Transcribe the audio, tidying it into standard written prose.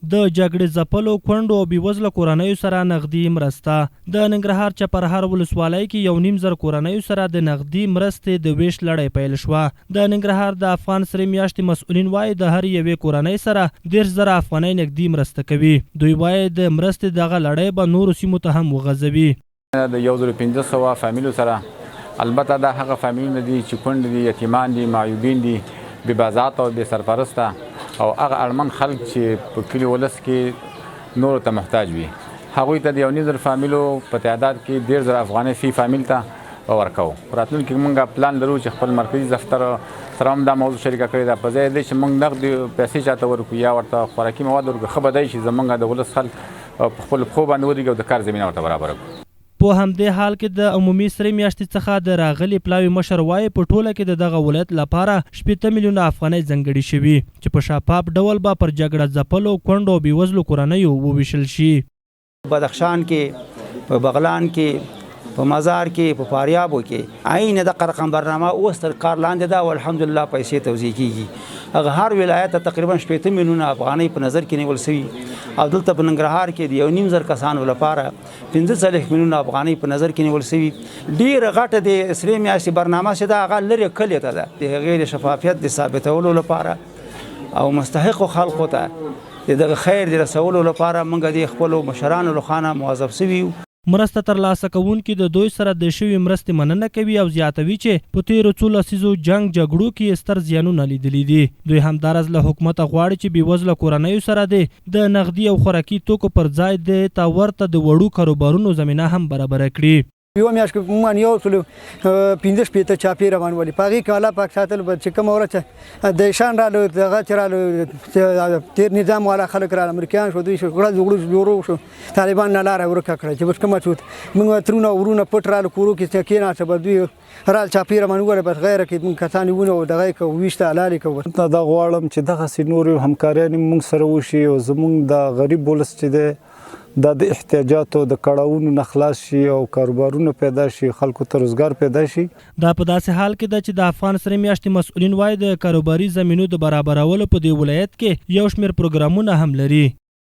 د جګړې ځپلو، کونډو او بېوزله کورنیو سره نغدي مرسته. د ننګرهار چپرهار ولسوالۍ کې یو نیم زر کورنیو سره د نغدي مرستې د وېش لړۍ پیل شوه. د ننګرهار د افغان سرې میاشتې مسؤلین وايي، د هرې یوې کورنۍ سره 30,000 افغانۍ نږدي مرسته کوي. دوی وايي، د مرستې دغه لړۍ به نورو سیمو ته هم وغځوي. د 1500 فامیلو سره، البته دا هغه فامیلونه دي چې کونډې دي، یتیمان دي، معیوبین دي، بې بازاته او بې سرپرسته او هغه اړمن خلک چې په کلي ولس کې نورو ته محتاج وي، هغوی ته د 1.5 زر فامیلو په تعداد کې 30,000 افغانۍ فی فامیل ته ورکوو. راتلونکي کې موږ پلان لرو چې خپل مرکزي دفتر سره هم دا موضوع شریکه کړې ده. په ځای دی چې موږ نغدي پیسې چاته ورکړو یا ورته خوراکي مواد ورکړو، ښه به دی چې زموږ د ولس خلک په خپلو پښو باندې ودرېږي او د کار زمینه ورته برابره کړو. په همدې حال کې د عمومي سرې میاشتې څخه د راغلي پلاوي مشر وايي، په ټوله کې د دغه ولایت لپاره 60 میلیونه افغانۍ ځانګړې شوي، چې په شفاف ډول به پر جګړه ځپلو، کونډو او بېوزلو کورنیو ووېشل شي. بدخشان کې، په بغلان کې، په مزار کې، په فاریابو کې عین دغه رقم برنامه اوس تر کار لاندې ده او الحمدلله پیسې توزیع کیږي. هغه هر ولایت ته تقریبا 60 میلیونه افغانۍ په نظر کې نیول شوي او دلته په ننګرهار کې د 1.5 زر کسانو لپاره 45 میلیونه افغانۍ په نظر کې نیول شوي. ډیره غټه د سرې میاشتې برنامه چې ده، هغه لرې کلیو ته ده. د هغې د شفافیت د ثابتولو لپاره او مستحقو خلکو ته د دغه خیر د رسولو لپاره موږ د خپلو مشرانو له خوا نه موظف شوي یو. مرسته ترلاسه کوونکي د دوی سره د شوي مرستې مننه کوي او زیاتوي چې په تېرو څو لسیزو جنګ جګړو کې یې ستر زیانونه لیدلي دي. دوی همداراز له حکومته غواړي چې بېوزله کورنیو سره دې د نغدي او خوراکي توکو پر ځای دې ته ورته د وړو کاروبارونو زمینه هم برابره کړي. یوه میاشت کې عموماً 165 چاپې روان ولې، په هغې کې الله پاک ساتل. چې کومه ورځ د شان رالو، دغه چې رالو، تیر نظام والا خلک رااله، امریکایان شو، دوی شو، غړل وړو جوړو شو، طالبان نه لاره ورکه کړه چې بس کومه چوت موږ ترونه ورونه پټ رالو، کورو کې چې کېناسته، بس دوی رال چاپېره باندې وګوره، بس غیره کې موږ کسان ونیو، دغه یې کو ویشته، حلال یې کو. دا غواړم چې دغسې نورې همکاریانې موږ سره وشي او زموږ د غریب ولس چې دی، دا د احتیاجاتو د کړاوونو نه خلاص شي او کاروبارونه پیدا شي، خلکو ته روزګار پیدا شي. دا په داسې حال کې ده چې د افغان سرې میاشتې مسؤلین وايي، د کاروباري زمینو د برابرولو په دې ولایت کې یو شمېر پروګرامونه هم لري.